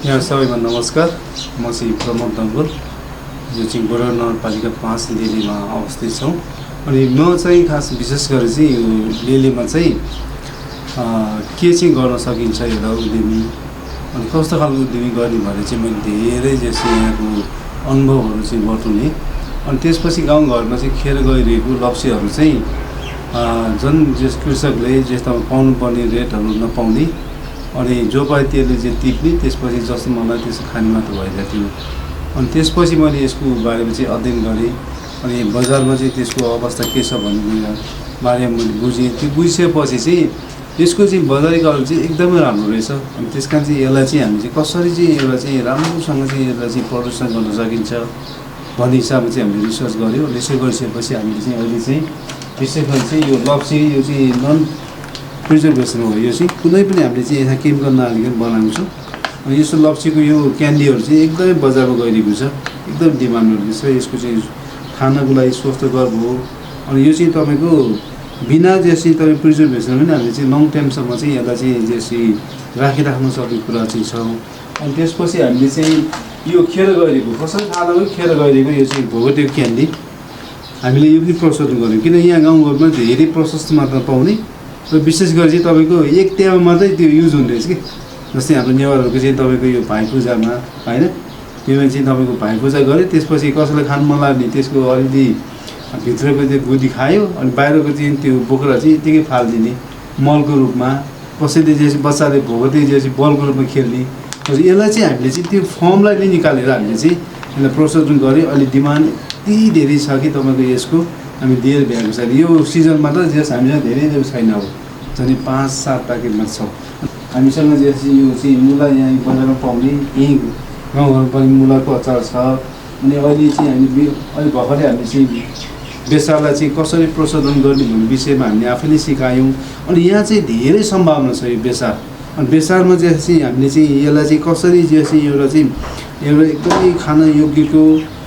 यहाँ सबैमा नमस्कार। म चाहिँ प्रमोद दङ्गोल, यो चाहिँ गोडा नगरपालिका 5 लेलेमा अवस्थित छौँ। अनि म चाहिँ खास विशेष गरी चाहिँ यो लेलेमा चाहिँ के चाहिँ गर्न सकिन्छ एउटा उद्यमी अनि कस्तो खालको उद्यमी गर्ने भनेर चाहिँ मैले धेरै जस्तो यहाँको अनुभवहरू चाहिँ बटुलेँ। अनि त्यसपछि गाउँघरमा चाहिँ खेर गइरहेको लक्ष्यहरू चाहिँ जुन जस कृषकले जस्तो पाउनुपर्ने रेटहरू नपाउने अनि जो पाए त्यसले चाहिँ टिप्ने, त्यसपछि जस्तो मलाई त्यसो खाने मात्र भइरहेको थियो। अनि त्यसपछि मैले यसको बारेमा चाहिँ अध्ययन गरेँ अनि बजारमा चाहिँ त्यसको अवस्था के छ भन्ने बारेमा मैले बुझेँ। त्यो बुझिसकेपछि चाहिँ यसको चाहिँ बजारीकरण चाहिँ एकदमै राम्रो रहेछ। अनि त्यस कारण चाहिँ यसलाई चाहिँ हामी चाहिँ कसरी चाहिँ एउटा चाहिँ राम्रोसँग चाहिँ यसलाई चाहिँ प्रदर्शन गर्न सकिन्छ भन्ने हिसाबमा चाहिँ हामीले रिसर्च गऱ्यौँ। रिसर्च गरिसकेपछि हामीले चाहिँ अहिले चाहिँ विशेष गरी चाहिँ यो लप्सी यो चाहिँ नन प्रिजर्भेसन हो। यो चाहिँ कुनै पनि हामीले चाहिँ यहाँ केमिकल नहालिकन बनाएको छौँ। अनि यस्तो लप्सीको यो क्यान्डीहरू चाहिँ एकदमै बजारमा गइरहेको छ, एकदम डिमान्डहरू छ। यसको चाहिँ खानको लागि स्वस्थकर भयो। अनि यो चाहिँ तपाईँको बिना जसरी तपाईँ प्रिजर्भेसन पनि हामीले चाहिँ लङ टाइमसम्म चाहिँ यसलाई चाहिँ जसरी राखिराख्न सक्ने कुरा चाहिँ छ। अनि त्यसपछि हामीले चाहिँ यो खेर गइरहेको कसरी खानामै खेर गइरहेको यो चाहिँ भोगटेको क्यान्डी हामीले यो पनि प्रशोधन गऱ्यौँ। किन यहाँ गाउँघरमा धेरै प्रशस्त मात्रामा पाउने र विशेष गरी चाहिँ तपाईँको एक ट्याबमा मात्रै त्यो युज हुने रहेछ कि। जस्तै हाम्रो नेवारहरूको चाहिँ तपाईँको यो भाइ पूजामा होइन, त्यसमा चाहिँ तपाईँको भाइ पूजा गऱ्यो, त्यसपछि कसैलाई खानु मन लाग्ने त्यसको अलिअलि भित्रको त्यो गुदी खायो अनि बाहिरको चाहिँ त्यो बोक्रा चाहिँ यत्तिकै फालिदिने मलको रूपमा। कसैले जस्तो बच्चाले भोगटे जस्तो बलको रूपमा खेल्ने। यसलाई चाहिँ हामीले चाहिँ त्यो फर्मलाई नै निकालेर हामीले चाहिँ यसलाई प्रोसेसिङ गऱ्यो। अहिले डिमान्ड यति धेरै छ कि तपाईँको यसको हामी दिएर भ्याएको छ। यो सिजनमा त जस हामीसँग धेरै धेरै छैन, अब झन् 5-7 प्याकेटमा छ हामीसँग। जस यो चाहिँ मुला यहाँ बजारमा पाउने यहीँ गाउँघरमा पनि मुलाको अचार छ। अनि अहिले चाहिँ हामी अहिले भर्खरै हामीले चाहिँ बेसारलाई चाहिँ कसरी प्रशोधन गर्ने भन्ने विषयमा हामीले आफैले सिकायौँ। अनि यहाँ चाहिँ धेरै सम्भावना छ यो बेसार। अनि बेसारमा चाहिँ हामीले चाहिँ यसलाई चाहिँ कसरी चाहिँ एउटा चाहिँ एउटा एकदमै खान योग्यको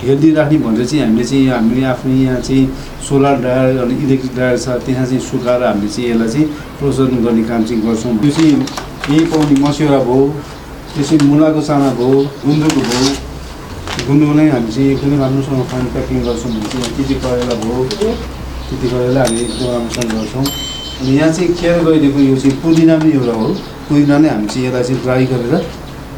हेल्दी राख्ने भनेर चाहिँ हामीले आफ्नो यहाँ चाहिँ सोलर ड्रायर अनि इलेक्ट्रिक ड्रायर छ, त्यहाँ चाहिँ सुकाएर हामीले चाहिँ यसलाई चाहिँ प्रशोधन गर्ने काम चाहिँ गर्छौँ। त्यो चाहिँ यहीँ पाउने मस्यौरा भयो, त्यसै मुलाको चाना भयो, गुन्द्रुकको भयो। गुन्द्रुकलाई हामी चाहिँ एकदमै राम्रोसँग पानी प्याकिङ गर्छौँ भने चाहिँ त्यति करेला भयो, त्यति करेला हामी एकदम राम्रोसँग गर्छौँ। अनि यहाँ चाहिँ खेर गइदिएको यो चाहिँ पुदिना पनि एउटा हो। पुदिना नै हामी चाहिँ यसलाई चाहिँ ड्राई गरेर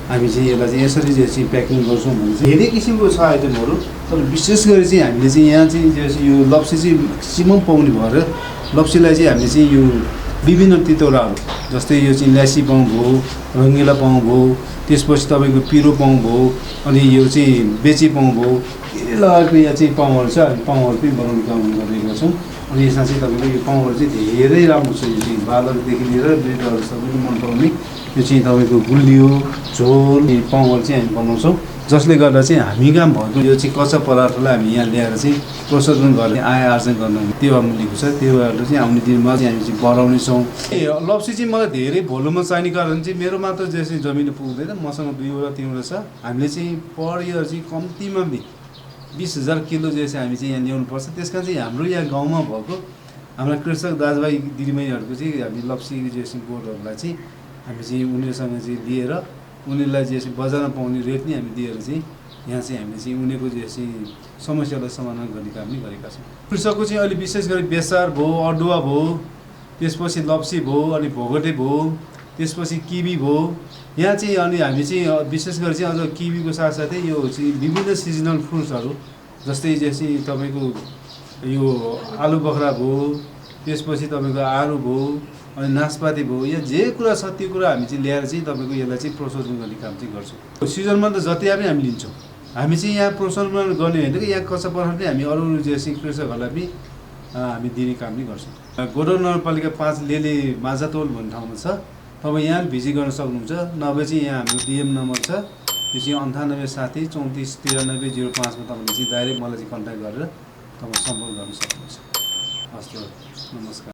हामी चाहिँ यसलाई चाहिँ यसरी चाहिँ प्याकिङ गर्छौँ भने चाहिँ धेरै किसिमको छ आइटमहरू। तर विशेष गरी चाहिँ हामीले चाहिँ यहाँ चाहिँ जस्तो यो लप्सी चाहिँ म्याक्सिमम पाउने भएर लप्सीलाई चाहिँ हामीले चाहिँ यो विभिन्न तितौराहरू जस्तै यो चाहिँ ल्यासी पाउँ भयो, रङ्गिला पाउँ भयो, त्यसपछि तपाईँको पिरो पाउँ भयो, अनि यो चाहिँ बेची पाउँ भयो, के लगाएको यहाँ चाहिँ पाउँहरू छ। हामी पाउँहरू पनि बनाउने काम गरेका छौँ। अनि यसमा चाहिँ तपाईँको यो पाउँहरू चाहिँ धेरै राम्रो छ। यो चाहिँ बालकदेखि लिएर ब्रेडहरू सबैले मन पराउने यो चाहिँ तपाईँको गुलियो झोल पाउँहरू चाहिँ हामी बनाउँछौँ, जसले गर्दा चाहिँ हामी काम भएको यो चाहिँ कच्चा पदार्थलाई हामी यहाँ ल्याएर चाहिँ प्रशोधन गर्ने आय आर्जन गर्न त्यो लिएको छ। त्यो भएर चाहिँ आउने दिनमा चाहिँ हामी चाहिँ बढाउनेछौँ। लप्सी चाहिँ मलाई धेरै भोलुममा चाहिने कारण चाहिँ मेरो मात्र जसरी जमिन पुग्दैन, मसँग 2वटा 3वटा छ। हामीले चाहिँ पर इयर चाहिँ कम्तीमा पनि 20,000 किलो जस्तो हामी चाहिँ यहाँ ल्याउनुपर्छ। त्यस कारण चाहिँ हाम्रो यहाँ गाउँमा भएको हाम्रा कृषक दाजुभाइ दिदीबहिनीहरूको चाहिँ हामी लप्सी जस्तो बोर्डहरूलाई चाहिँ हामी चाहिँ उनीहरूसँग चाहिँ लिएर उनीहरूलाई जस्तो बजारमा पाउने रेट नै हामी दिएर चाहिँ यहाँ चाहिँ हामीले चाहिँ उनीहरूको जस्तो समस्यालाई समाधान गर्ने काम नै गरेका छौँ। कृषकको चाहिँ अहिले विशेष गरी बेसार भयो, अदुवा भयो, त्यसपछि लप्सी भयो, अनि भोगटे भयो, त्यसपछि किवी भयो। यहाँ चाहिँ अनि हामी चाहिँ विशेष गरी चाहिँ अझ किवीको साथसाथै यो चाहिँ विभिन्न सिजनल फ्रुट्सहरू जस्तै तपाईँको यो आलु बखरा भयो, त्यसपछि तपाईँको आलु भयो, अनि नासपाती भयो, या जे कुरा छ त्यो कुरा हामी चाहिँ ल्याएर चाहिँ तपाईँको यसलाई चाहिँ प्रोत्साहन गर्ने काम चाहिँ गर्छौँ। सिजनमा त जति पनि हामी लिन्छौँ। हामी चाहिँ यहाँ प्रोत्साहन गर्ने होइन कि यहाँ कच्चा पदार्थ पनि हामी अरू जस्तो कृषकहरूलाई पनि हामी दिने काम नै गर्छौँ। गोडा नगरपालिका 5 लेले माझातोल भन्ने ठाउँमा छ। तपाईँ यहाँ भिजिट गर्न सक्नुहुन्छ। नभए चाहिँ यहाँ हाम्रो डिएम नम्बर छ, त्यो चाहिँ 98 60 34 93 05 मा तपाईँले चाहिँ डाइरेक्ट मलाई चाहिँ कन्ट्याक्ट गरेर तपाईँ सम्पर्क गर्न सक्नुहुन्छ। हस्, नमस्कार।